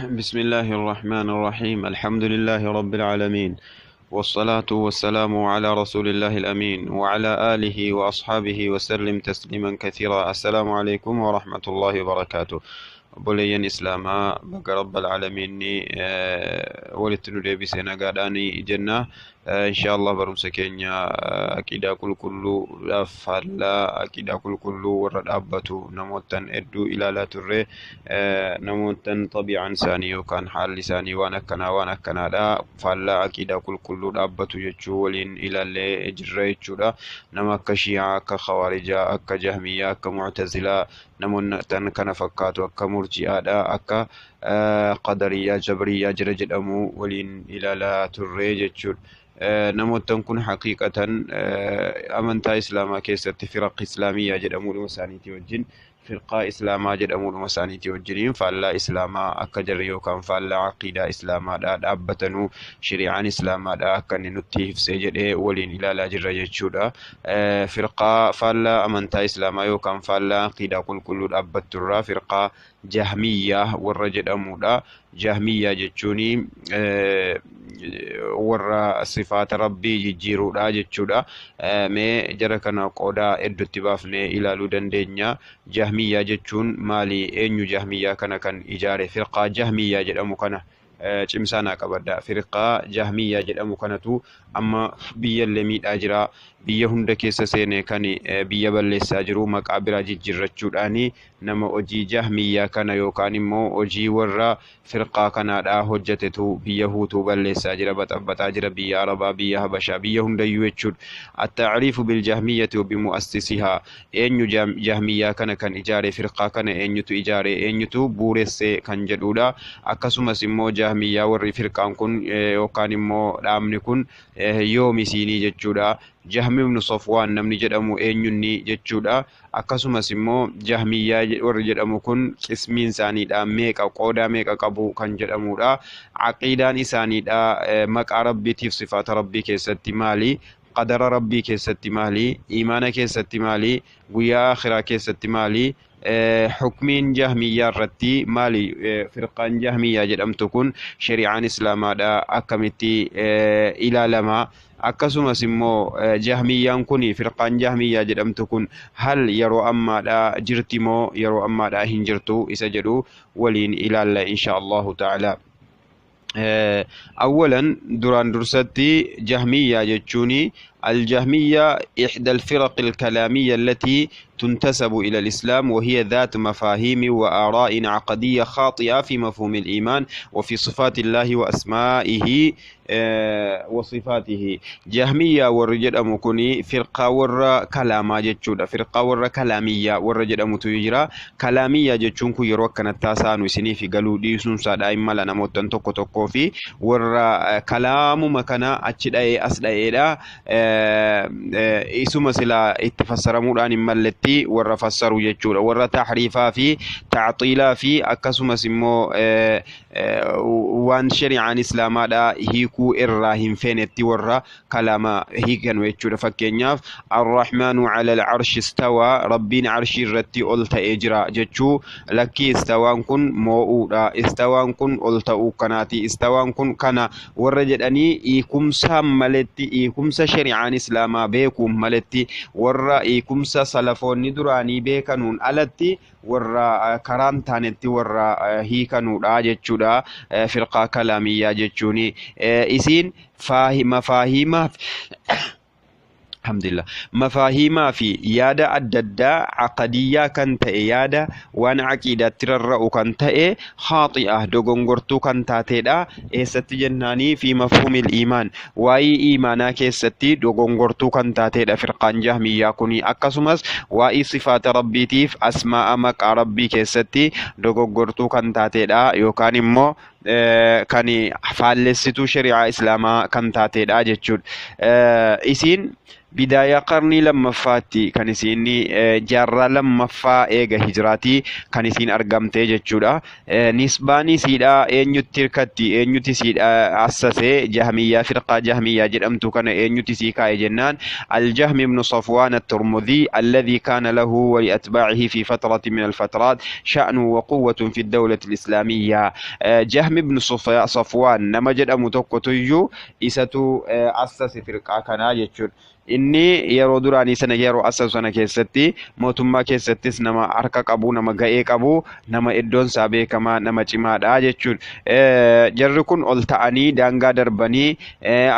بسم الله الرحمن الرحيم. الحمد لله رب العالمين، والصلاة والسلام على رسول الله الأمين وعلى آله وأصحابه وسلم تسليما كثيرا. السلام عليكم ورحمة الله وبركاته. Obboleeyyan Islaamaa, baga Rabbal Aalamiinni walitti nu deebisee nagaadhaani jenna. Insha Allah barumsa keenya aqiidaa qulqulluudhaaf faallaa aqiidaa qulqulluu warra dhaabbatu namootan hedduu ilaalaa turre. Namootan xabiicaan isaanii yookaan haalli isaanii waan akkanaa waan akkanaadha, faallaa aqiidaa qulqulluu dhaabbatu jechuu waliin ilaallee jirra jechuudha. Nama akka Shii'aa, akka Khawaarijaa, akka Jahmiyyaa, akka Muctazilaa, namoonni tan kana fakkaatu, akka Murji'aadha, akka Qadariyyaa, Jabriyyaa jira jedhamu waliin ilaalaa turre jechuudha. Namoottan kun haqiiqatan amantaa Islaamaa keessatti firaq Islaamiyyaa jedhamuudhuma isaaniitii wajjin, firqaa Islaamaa jedhamuudhuma isaaniitii wajjiniin faallaa Islaamaa akka jarri yookaan faallaa aqiidaa Islaamaadha dhaabbatanuu, shari'aan Islaamaadha akka inni nutti ibsee jedhee waliin ilaalaa jirra jechuudha. Firqaa faallaa amantaa Islaamaa yookaan faallaa aqiidaa qulqulluu dhaabbatturraa firqaa Jahmiyyaa warra jedhamudha. Jahmiyyaa jechuun warra sifaata Rabbii jijjiiruudha jechuudha. Mee jara kana qoodaa hedduutti baafnee ilaaluu dandeenya. Jahmiyyaa jechuun maali? Eenyu Jahmiyyaa kana kan ijaare? Firqaa Jahmiyyaa jedhamu kana cimsaa naa qabadha. Firqaa Jahmiyyaa jedhamu kanatu amma biyyallee miidhaa jira. Biyya hunda keessa seenee kan biyya balleessaa jiru maqaa biraa jijjiirrachuudhaani nama hojii Jahmiyyaa kana yookaan immoo hojii warra firqaa kanaadhaa hojjetetu biyya huutuu balleessaa jira, baxabbaxaa jira, biyya Arabaa, biyya Habashaa, biyya hundayyuu jechuudha. At-ta'riifu bil-Jahmiyyati wa bimu'assisihaa. Eenyu Jahmiyyaa kana kan ijaare? Firqaa kana eenyutu ijaare, eenyutu buuresse kan jedhudha. Akkasumas immoo Jahmiyyaa warri firqaan kun yookaan immoo dhaabni kun yoomi siinii jechuudha. Jahmi ibn Safwaan namni jedhamu eenyunni jechuudha. Akkasumas immoo Jahmiyyaa warri jedhamu kun qismiin isaaniidha meeqa, qoodaa meeqa qabu kan jedhamudha. Aqiidaan isaaniidha maqaa Rabbiitiif sifaata Rabbii keessatti maali? Qadara Rabbii keessatti maali? Imaana keessatti maali? Guyyaa akhiraa keessatti maali? Hukmiin Jahmiyyaa irratti maali? Firqaan Jahmiyyaa jedhamtu kun shari'aan Islaamaadha akkamitti ilaalama? Akkasumas immoo Jahmiyyaan kun, firqaan Jahmiyyaa jedhamtu kun hal yeroo ammaadha jirti moo yeroo ammaadha hin jirtu isa jedhu waliin ilaalla insha Allahu ta'ala. Awwalan, duraan dursatti, Jahmiyyaa jechuun الجهمية إحدى الفرق الكلامية التي تنتسب إلى الإسلام، وهي ذات مفاهيم وآراء عقدية خاطئة في مفهوم الإيمان وفي صفات الله وأسمائه وصفاته. جهمية warri jedhamu kuni firqaa warra kalaamaa jechuudha. Firqaa warra kalaamiyyaa warra jedhamutu jira. Kalaamiyyaa jechuun kun yeroo akkanatti haasa'anu isiniif galuu dhiisuunsaadha hin mala namoottan tokko tokkoo fi warra kalaamuma kana achi dha'ee as dha'eedha. Isuma silaa itti fassaramuudhaan hin malletti warra fassaru jechuudha. Warra tahriifaa fi ta'xiilaa fi akkasumas immoo waan shari'aan Islaamaadha hiikuu irraa hin feenetti warra kalaama hiikanu jechuudha. Fakkeenyaaf, "Arrahmaanu ala al-arshi istawaa", Rabbiin arshii irratti ol ta'ee jira jechuu, lakkii, istawaan kun moo'uudha, istawaan kun ol ta'uu kanaati, istawaan kun kana warra jedhanii hiikumsaan maletti, hiikumsa shari'aan Islaamaa beekuun maletti, warra hiikumsa salafoonni duraanii beekanuun alatti warra karaan taanetti warra hiikanuudha jechuudha firqaa kalaamiyyaa jechuuni. Isiin mafaahimaa, alhamdulillah, mafaahimaa fi yaada adda addaa aqadiyyaa kan ta'e, yaada waan aqiidaatti rarra'u kan ta'e, khaaxi'a, dogongortuu kan taateedha. Eessatti jennaanii, fi mafhuumil iimaan, waa'ee iimaanaa keessatti dogongortuu kan taateedha firqaan Jahmiyyaa kuni. Akkasumas waa'ee sifaata Rabbiitiif asmaa'a, maqaa Rabbii keessatti dogoggortuu kan taateedha yookaan immoo Kan faallessituu shari'aa islaamaa kan taateedha jechuudha. Isiin bidaayaa qarnii lammaffaatti kan isiin jaarraa lammaffaa eega hijiraatii kan isiin argamte jechuudha. Nisbaan isiidha eenyutti hirkatti, eenyutti isiidha assasee jahmiyyaa, firqaa jahmiyyaa jedhamtu kana eenyutti isii kaa'e jennaan, Aljahmi ibnu Safwaan at-Turmudii alladhii kaana lahu wa liatbaa'ihi fi fatratin min alfatraat sha'nu wa quwwatun fi dawlati al-islaamiyyaa. Jahmi ibnu Safwaan nama jedhamu tokkotuyyuu isatu assase firqaa kanaa jechuudha. Inni yeroo duraanii sana, yeroo assasu sana keessatti mootummaa keessattis nama harka qabu, nama ga'ee qabu, nama iddoon isaa beekamaa, nama cimaadha jechuudha. Jarri kun ol ta'anii daangaa darbanii,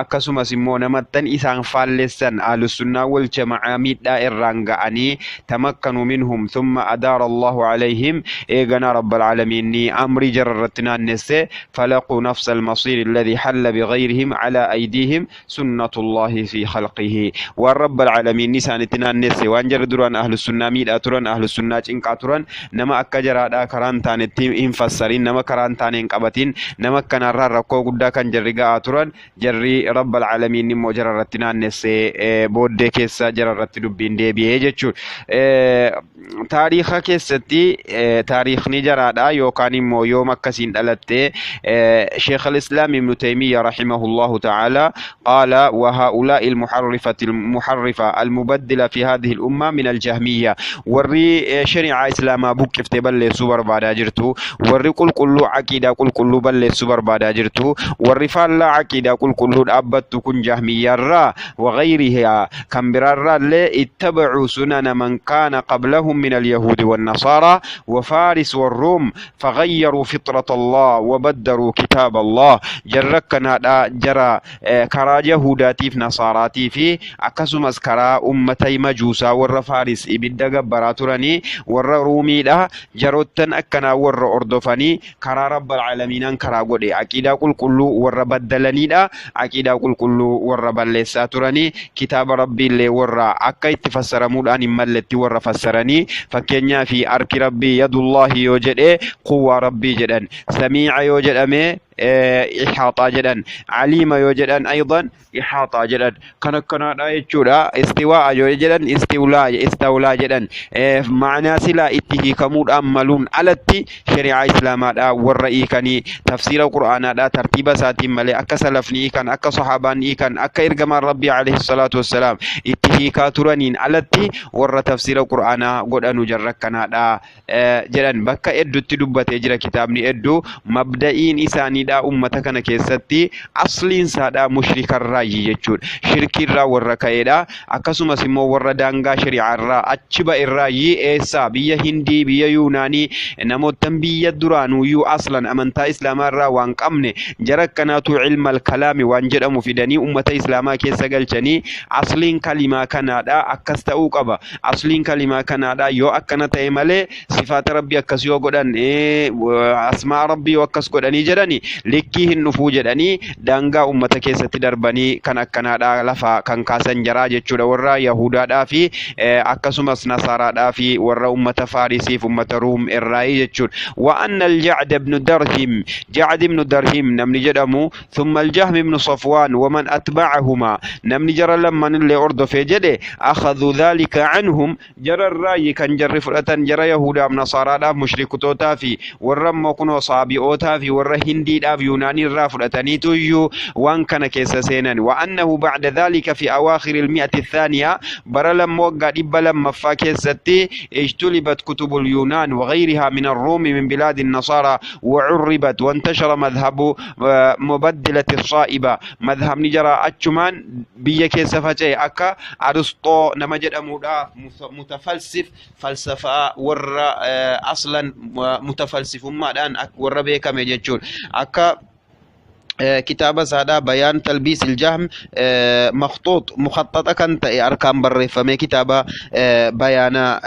akkasumas immoo namattan isaan faallessan ahlusunnaa wal jama'aa miidhaa irraan ga'anii, tamakkanu minhum thumma adaara Allahu alayhim, eeganaa rabbal aalamiin amrii jara irratti naannesse, falaquu nafsa almasiir alladhi halla bighayrihim ala aydiihim sunnatullahi fi khalqihi. Waan rabbal aalamiin isaanitti naannesse, waan jarri duraan ahlusunnaa miidhaa turan, ahlusunnaa cinqaa turan, nama akka jaraadhaa karaan taanetti hin fassarin, nama karaan taane hin qabatin, nama akkanaarraa rakkoo guddaa kan jarri ga'aa turan, jarri rabbal aalamiin immoo jara irratti naannesse, booddee keessa jara irratti dubbiin deebi'ee jechuudha. Taariika keessatti taariikni jaraadha yookaan immoo yoom akkasiin dhalatte, Sheekh al-Islaam Ibnu Taymiyyah rahimahullahu ta'ala qaala: wa haa'ulaa'i al-muharrifati المحرفة المبدلة في هذه الأمة من الجهمية، warri shari'aa islaamaa buqqiftee balleessuu barbaadaa jirtu, warri qulqulluu aqiidaa qulqulluu balleessuu barbaadaa jirtu, warri faallaa aqiidaa qulqulluu dhaabbattu kun jahmiyyaarraa وغيرها kan biraarraallee اتبعوا سنن من كان قبلهم من اليهود والنصارى وفارس والروم فغيروا فطرة الله وبدلوا كتاب الله. Jarra akkanaadha, jara karaa yahudaatiif nasaaraatii fi akkasumas karaa ummata majuusaa warra Faaris ibidda gabbaraa turanii, warra Ruumiidha, jaroottan akkanaa warra ordofanii karaa rabbal aalamiinaan karaa godhe aqiidaa qulqulluu warra baddalaniidha, aqiidaa qulqulluu warra balleessaa turanii, kitaaba rabbiillee warra akka itti fassaramuudhaan hin malletti warra fassaranii. Fakkeenyaa fi harki rabbii yadullaahi yoo jedhe quwwaa rabbii jedhan, samiica yoo jedhame ihaaxaa jedhan, aliima yoo jedhan aydan ihaaxaa jedhan, kan akkanaadha jechuudha. Istiwaa'a yoo jedhan istiwlaa, istawlaa jedhan, ma'anaa silaa itti hiikamuudhaan maluun alatti shari'aa islaamaadha warra hiikanii, tafsiira qur'aanaadha tartiiba isaatiin malee akka salafni hiikan, akka sahaabaan hiikan, akka ergamaan rabbii alayhi salaatu wassalaam itti hiikaa turaniin alatti warra tafsiira qur'aanaa godhanu jarra akkanaadha jedhan. Bakka hedduutti dubbatee jira kitaabni hedduu. Mabda'iin isaaniidha ummata kana keessatti asliin isaadha mushrikarraayyi jechuudha, shirkiirraa warra ka'eedha, akkasumas immoo warra daangaa shari'aarraa achi ba'irraayyi. Eessaa? Biyya Hindii, biyya Yuunaanii, namoottan biyya duraanuyyuu aslan amantaa islaamaarraa waan qabne, jara akkanaatu ilma kalaami waan jedhamu fidanii ummata islaamaa keessa galchanii, asliin kalimaa kanaadha, akkas ta'uu qaba, asliin kalimaa kanaadha, yoo akkana ta'e malee sifaata rabbii akkas yoo godhan, asmaa rabbii yoo akkas godhanii jedhani likkii hin dhufuu jedhanii daangaa ummata keessatti darbanii kan akkanaadha lafa kan kaasan jaraa jechuudha, warra yahudaadhaa fi akkasumas nasaaraadhaa fi warra ummata Faarisiif ummata Ruum irraayii jechuudha. وأن الجعد بن درهم، جعد بن درهم namni jedhamu، ثم الجهم بن صفوان ومن أتبعهما، namni jara lamman illee ordofee jedhe، أخذوا ذلك عنهم، jara irraayi kan jarri fudhatan, jara yahudaaf nasaaraadhaaf mushrikotootaa fi warra immoo kunoo saabi'ootaa fi warra Hindiidhaaf Yuunaanii irraa fudhataniitu iyyuu waan kana keessa seenan. وأنه بعد ذلك في أواخر المئة الثانية، bara lamma waggaa 200ffaa keessatti، اجتلبت كتب اليونان وغيرها من الروم من بلاد النصارى وعربت وانتشر مذهب مبدلة الصائبة. مذهب جرى أجمان biyya keessa faca'e, akka Aristoo nama jedhamudha, mutafalsif, falsafaa warra aslan mutafalsifummaadhaan warra beekame jechuudha, akka kitaaba isaadhaa bayaan talbiis iljahm makhtuut mukhaxaxa kan ta'e harkaan barreeffame, kitaaba bayaana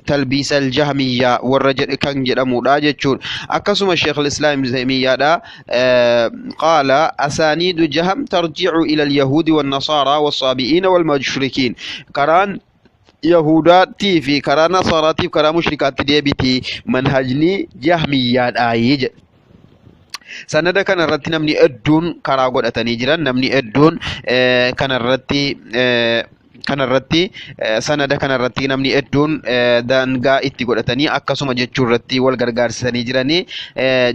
talbiis aljahmiyyaa warra jedhe kan jedhamudha jechuudha. Akkasuma Sheekh al-Islaam Ibn Taymiyaadha qaala: asaaniidu jaham tarji'u ila al-yahuudi wan-nasaaraa was-saabi'iina wal-mushrikiin. Karaan yahudaattii fi karaa nasaaraatiif karaa mushrikaatti deebiti manhajni jahmiyyaadhaayi jedhe. Sanada kana irratti namni hedduun karaa godhatanii jiran, namni hedduun kana irratti sanada kana irratti namni hedduun daangaa itti godhatanii akkasuma jechuu irratti wal gargaarsisanii jiranii.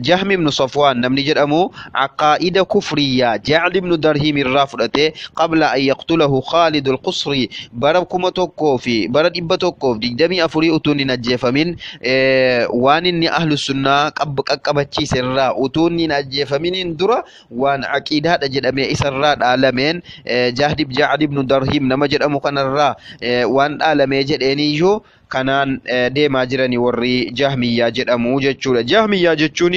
Jahmi ibn Safwaan namni jedhamu aqaa'ida kufriyyaa Jacd ibn Darhiim irraa fudhatee qabla an yaqtulahu Khaalid al-Qusri bara 1000 fi bara 124 utuu hin ajjeefamin, waan inni ahlu sunnaa qaqqabachiise irraa utuu inni hin ajjeefaminiin dura waan aqiidaadha jedhamee isarraa dhaalameen, Jacd ibn Darhiim nama jedhamu kanarraa waan dhaalamee jedheeniyyuu kanaan deemaa jirani warri Jahmiyyaa jedhamu jechuudha. Jahmiyyaa jechuun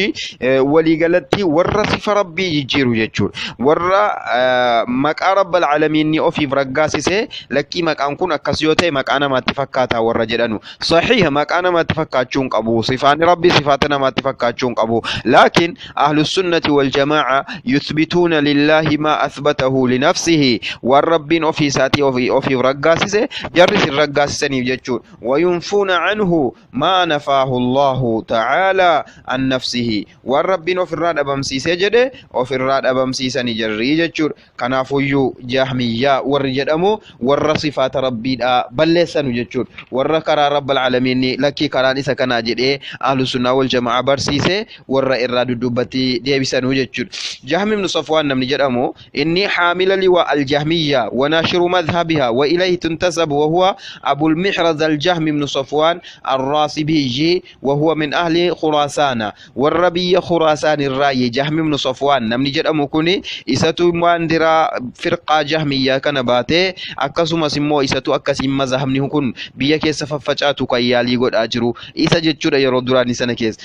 waliigalatti warra sifa Rabbii jijjiiru jechuudha. Warra maqaa Rabbal Alamiin ofiif raggaasise lakkii maqaan kun akkas yoo ta'e maqaa namaatti fakkaata warra jedhanu. Sahiha, maqaa namaatti fakkaachuu hin qabu. Sifaanni Rabbii sifaata namaatti fakkaachuu hin qabu. Laakiin ahlu sunnati wal jamaa'a yuthbituuna lillaahi maa athbatahu linafsihi, waan Rabbiin ofii isaatii ofiif raggaasise jarri sin raggaasisaniif jechuudha. وينفون عنه ما نفاه الله تعالى عن نفسه، waan Rabbiin ofirraa dhabamsiisee jedhe ofirraa dhabamsiisanii jarrii jechuudha. Kanaafuyyuu Jahmiyyaa warri jedhamu warra sifaata Rabbiidha balleessanu jechuudha. Warra karaa Rabbal Alamiin lakkii karaan isa kanaa jedhee ahlu sunnaa wal jamaa barsiise warra irraa duddubbatti deebisanuu jechuudha. Jahmi ibn Safwaan namni jedhamu inni haamila liwaa al-Jahmiyya wa naashiru madhhabiha wa ilayhi tuntasabu wa huwa Abul Mihraz al-Jahmi ibn Safwaan ar-Raasibiyyi wa huwa min ahli Khuraasaana, warra biyya Khuraasaan irraayi. Jahmi ibn Safwaan namni jedhamu kuni isatu baandiraa firqaa Jahmiyyaa kana baatee, akkasumas immoo isatu akkasiin mazhabni kun biyya keessa faffacaatu kan yaalii godhaa jiru isa jechuudha. Yeroo duraanii sana keessa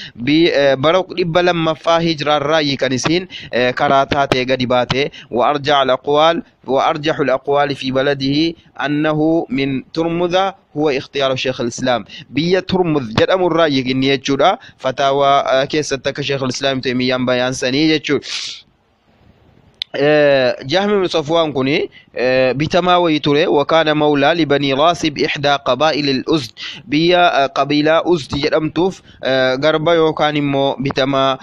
bara 200ffaa hijraarraayi kan isiin karaa taatee gadi baate. وأرجع الأقوال وأرجح الأقوال في بلده أنه من ترمذة، هو اختيار شيخ الإسلام. بيا ترمذ jedhamu irraa inni jechuudha. Fataawaa keessatti akka Sheekh Islaam Taimiyyaan bayaan sanii jechuudha. Jahmi ibn Safwaan kuni bitamaa wayii ture. وكان مولى لبني راسب إحدى قبائل الأزد, biyya qabiilaa Uzd jedhamtuuf garba yookaan immoo bitamaa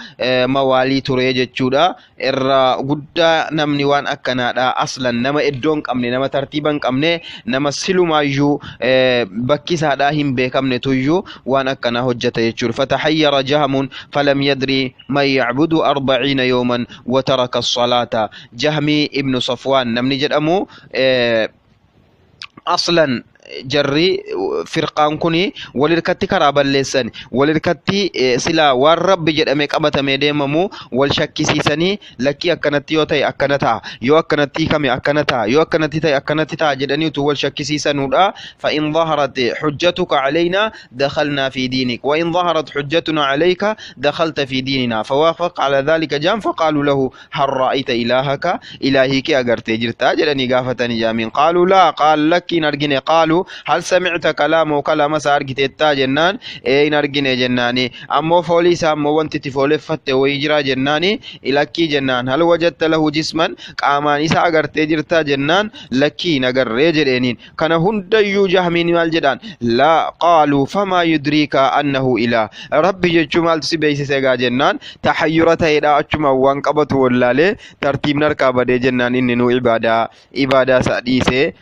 mawaalii ture jechuudha. Irra guddaa namni waan akkanaadha aslan nama iddoo hin qabne, nama tartiiba hin qabne, nama silumaayyuu bakki isaadhaa hin beekamne tuyyuu waan akkanaa hojjeta jechuudha. فتحير جهم فلم يدري من يعبد 40 يوما وترك الصلاة. Jahmii ibnu Safwaan namni jedhamu aslan jarri firqaan kuni walirkatti karaa balleessan, walirkatti silaa waan Rabbi jedhamee qabatamee deemamu wal shakkisiisanii, lakkii akkanatti yoo ta'e akkana ta'a, yoo akkanatti hiikame akkana ta'a, yoo akkanatti ta'e akkanatti ta'a jedhanii utuu wal shakkisiisanuudha. فإن ظهرت حجتك علينا دخلنا في دينك وإن ظهرت حجتنا عليك دخلت في ديننا. فوافق على ذلك جهم. فقالوا له: هل رأيت إلهك؟ إلهي kee agartee jirtaa jedhanii gaafatanii jaamiin. قالوا: لا. قال: lakkii hin argine. قالوا: هل سمعت كلامه؟ Kalaama isaa argiteettaa jennaan, ee hin argine jennaani. Ammoo foolii isaa ammoo wanti itti fooleffatte wayii jira jennaani, lakkii jennaan. هل وجدت له جسما؟ Qaamaan isa agartee jirtaa jennaan, lakkii hin agarree jedheeniin. Kana hundayyuu Jahmiin maal jedhaan? لا. قالوا: فما يدريك أنه إله؟ Rabbi jechuu maaltu si beeksise egaa jennaan, tahayyura ta'eedha, achuma waan qabatu wallaalee tartiibni harkaa badee jennaan inni nu ibaadaa isaa dhiisee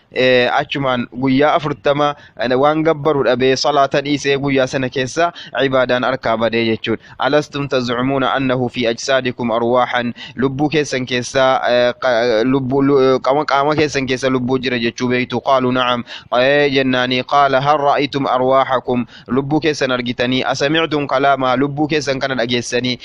achumaan guyyaa 40 waan gabbaru dhabee salaata dhiisee guyyaa sana keessa ibaadaan harkaa badee jechuudha. ألستم تزعمون أنه في أجسادكم أرواحا؟ Lubbuu keessan keessa, lubbuu qaama keessan keessa lubbuu jira jechuu beektu. قالوا: نعم jennaani. قال: هل رأيتم أرواحكم؟ Lubbuu keessan argitanii? أسمعتم كلامها؟ Lubbuu keessan kana dhageessanii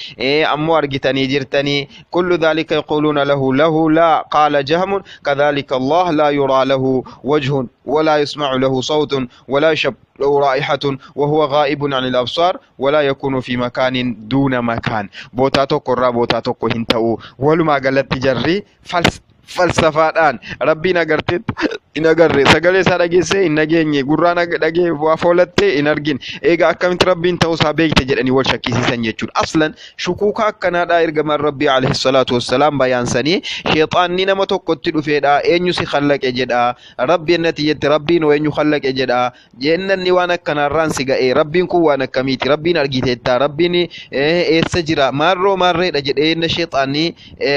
ammoo argitanii jirtanii? كل ذلك يقولون له لا. قال جهم: كذلك الله لا يرى له وجه ولا يسمع له صوت ولا يشم له رائحة وهو غائب عن الأبصار ولا يكون في مكان دون مكان. Bootaa tokko irraa bootaa tokko hin ta'u. Walumaa galatti jarri falsafaadhaan Rabbiin agartee Hin agarre, sagalee isaa dhageessee hin dhageenye, gurraan dhagee waa foolattee hin argin, egaa akkamitti Rabbiin ta'uu isaa beekte jedhanii wal shakkisiisan jechuudha. Aslan shukuuka akkanaadha ergamaan Rabbii alayhi salaatu wassalaam bayaansanii. Sheexaanni nama tokkotti dhufeedha, eenyu si khallaqe jedha. Rabbi ennati jette, Rabbiin hoo eenyu khallaqe jedha. Jennanni waan akkanaarraan si ga'e, Rabbiin kun waan akkamiiti, Rabbiin argiteetta, Rabbiin eessa jira, maarroo maarreedha jedhee inna sheexaanni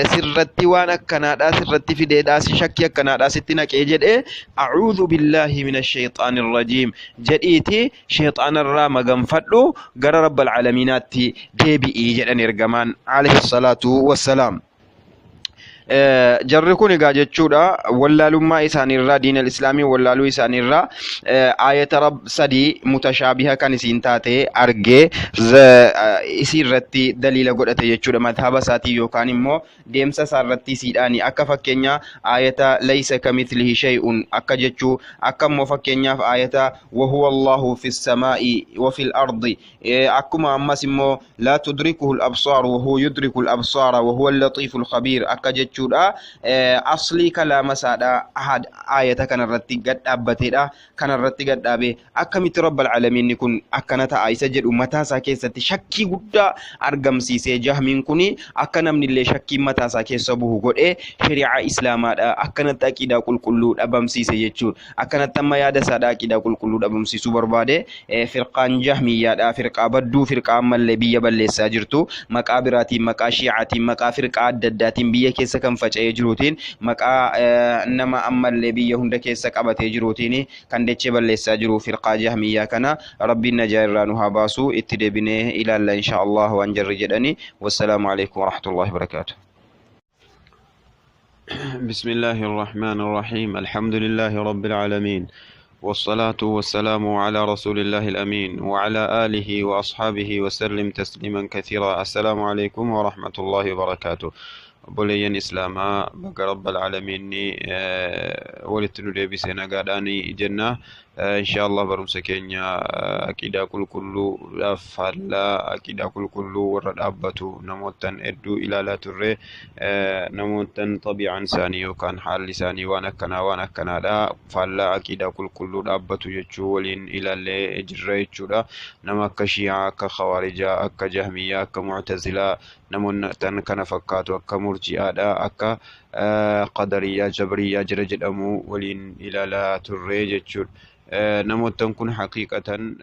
sirratti waan akkanaadha sirratti fideedha, si shakkii akkanaadha sitti naqee jedhee, a'uudhu billaahi mina sheexaani rajiim jedhiiti sheexaanarraa maganfadhu, gara rabbal aalamiinaatti deebi'ii jedhan ergamaan alayhi salaatu wassalaam. Jarri kun egaa jechuudha wallaalummaa isaaniirraa, diin al-islaamii wallaaluu isaaniirraa, ayata rab sadii mutashaabiha kan isiin taate argee isii irratti daliila godhate jechuudha, madhaba isaatii yookaan immoo deemsa isaa irratti isiidhaani. Akka fakkeenya ayata laysa kamithlihi shay'un akka jechuu, akka immoo fakkeenyaaf ayata wahuwa Allahu fi samaa'i wa fil ardi, akkuma ammas immoo laa tudrikuhu al-absaar wa huwa yudriku al-absaara wa huwa al-latiifu al-khabiir akka jechuudha. Aslii kalaama isaadha ayata kanarratti gad dhaabbateedha. Kanarratti gad dhaabee akkamitti rabbal aalamiinni kun akkana ta'a isa jedhu mataa isaa keessatti shakkii guddaa argamsiisee, jahmiin kun akka namni illee shakkiin mataa isaa keessa buhu godhee shari'aa islaamaadha akkanatti aqiidaa qulqulluu dhabamsiise jechuudha. Akkanatti amma yaada isaadha aqiidaa qulqulluu dhabamsiisuu barbaade. Firqaan jahmiyyaadha, firqaa badduu, firqaa ammallee biyya balleessaa jirtu, maqaa biraatiin, maqaa shiicaatiin, maqaa firqaa adda addaatiin biyya keessa kan faca'ee jiruutiin, maqaa nama ammallee biyya hunda keessa qabatee jiruutiin kan dachee balleessaa jiru firqaa jahmiyyaa kana Rabbiin najaa irraa nu haa baasu. Itti deebinee ilaalla insha Allah waan jarri jedhani. Wassalaamu alaikum warahmatullahi wabarakaatuh. بسم الله الرحمن الرحيم، الحمد لله رب العالمين، والصلاة والسلام على رسول الله الأمين وعلى آله وأصحابه وسلم تسليما كثيرا. السلام عليكم ورحمة الله وبركاته. Obboleeyyan islaamaa, baga rabbal aalamiinni walitti nu deebisee nagaadhaani jenna. Insha Allah barumsa keenya aqiidaa qulqulluudhaaf faallaa aqiidaa qulqulluu warra dhaabbatu namootan hedduu ilaalaa turre. Namootan xabiicaan isaanii yookaan haalli isaanii waan akkanaa waan akkanaadha, faallaa aqiidaa qulqulluu dhaabbatu jechuu waliin ilaallee jirra jechuudha. Nama akka shii'aa, akka khawaarijaa, akka jahmiyyaa, akka muctazilaa, namoonni kana fakkaatu, akka murji'aadha, akka qadariyyaa, jabriyyaa jira jedhamu waliin ilaalaa turre jechuudha. Namoottan kun haqiiqatan